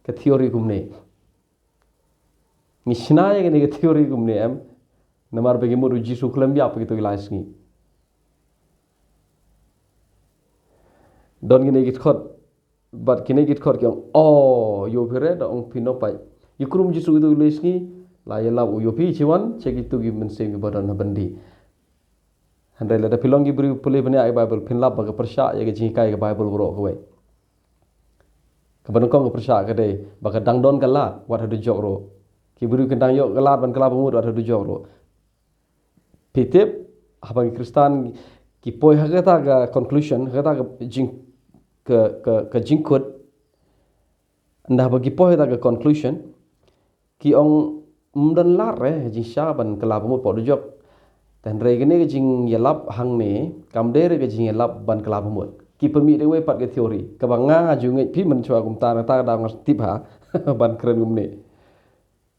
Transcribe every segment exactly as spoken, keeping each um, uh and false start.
ka theory kumne. Ngi shna ïa kane ka theory kumne em. Namar ba ngi mut u Jisu khlem ïap ha kito ki lai sngi. Don kine ki dkhot, bad kine ki dkhot ki ong, o, ïoh phi re, da ong phi noh pat. Ïa krum Jisu kito ki lai sngi, la ïalap u ïoh phi, chi wan, check kito ki mynsiem kiba don ha byndi. Hynrei lada phi long ki briew pule bniah ïa ka Bible, phin lap ba ka pyrshah ïa ka jinghikai ka Bible baroh kawei. Kaba nyngkong ka pyrshah ka dei ba ka dang don ka lad wat ha dujok ruh. Ki briew kin dang ïoh ka lad ban kylla ba mut wat ha dujok ruh. Phi tip, haba ngi Khristan ki poi ha kata ka conclusion, ha kata ka jing, ka, ka, ka jingkut, ynda haba ki poi ha kata ka conclusion, ki ong, ym don lad re jingshisha ban kylla ba mut pok dujok. Hynrei kane ka jingïalap hangne kam dei re ka jingïalap ban kylla ba mut. Ki pynmih da kawei pat ka theory kaba nga nga ju ngeit, phi mynshuwa kumta, nangta ka daw nga tip ha ban kren kumne.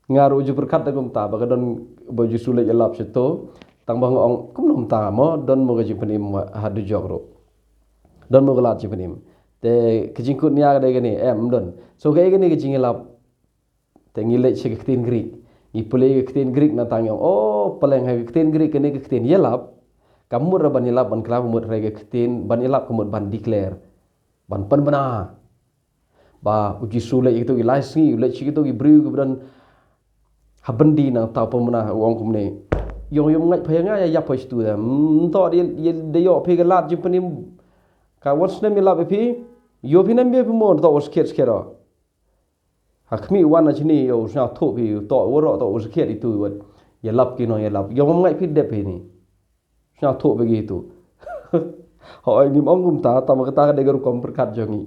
Nga ruh ju pyrkhat da kumta ba ka don ba u Jisu leit ïalap shato, tang ba nga ong kumno kumta mo, don mo ka jingpynim ha dujok ruh. Don mo ka lad jingpynim. Te ka jingkut nia ka dei kane, em, ym don. So kaei kane ka jingïalap? Te ngi leit sha ka ktien Greek. Ngi pule ka ktien Greek, nangta ngi ong, o, pynlong ha ka ktien Greek kane ka ktien ïalap. Ka mut re ban ïalap ban kylla ba mut, hynrei ka ktien ban ïalap ka mut ban declare, ban pynbna. Ba u Jisu leit kito ki lai sngi, u leit sha kito ki briew kiba don ha byndi, nangta u pynbna, u ong kumne, ïong, ïong ngeit pha ïa nga, ïa ïap pha shato. Ym, to de, de ïoh phi ka lad jingpynim. Ka wan snem ïalap ïa phi, ïoh phi ne ym ïoh phi mo, to u skhiet skhiet o. Ha khmih wan na shini, ïa u sngewthuh phi, to u ro, to u skhiet itu wat. Ïalap ki no ïalap. Ïong, ym ngeit phi, dep phi ni. Sngewthuh phi ki itu. Hooid, ngim ong kumta, tang ba kata ka dei ka rukom pyrkhat jong ngi.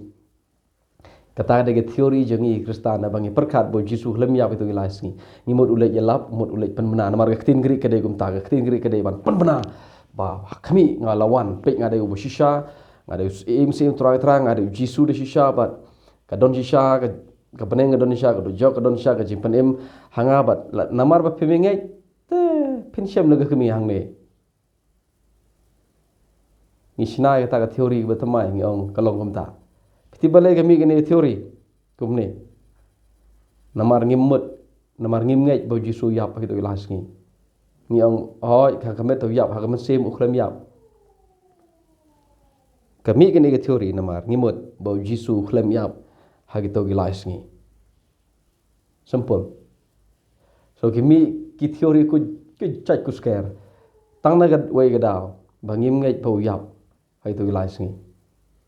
Kata ka dei ka theory jong ngi Khristan, ba ngi pyrkhat ba u Jisu khlem ïap ha kito ki lai sngi. Ngi mut u leit ïalap, mut u leit pynbna. Namar ka ktien Greek ka dei kumta, ka ktien Greek ka dei ban pynbna. Ba ha khmih nga la wan, peit nga dei uba shisha, nga dei u Syiem, Syiem, Trai, Trai, nga dei u Jisu da shisha, bad ka don shisha, ka, ka bneng ka don shisha, ka dujok ka don shisha, ka jingpynim ha nga, bad la, namar ba phim ngeit, te phin shem la ka khmih hangne. Ngi shna ïa kata ka theory kaba thymmai, ngi ong ka long kumta. Phi tip balei ka mih kane ka theory kumne? Namar ngim mut, namar ngim ngeit ba u Jisu u ïap ha kito ki lai sngi. Ngi ong, hooid, ha ka met u ïap, ha ka mynsiem u khlem ïap. Ka mih kane ka theory namar ngi mut ba u Jisu u khlem ïap ha kito ki lai sngi. Simple. So ki mih ki theory ku, ku jait ku sker. Tang na kawei ka daw ba ngim ngeit ba u ïap ha kito ki lai sngi.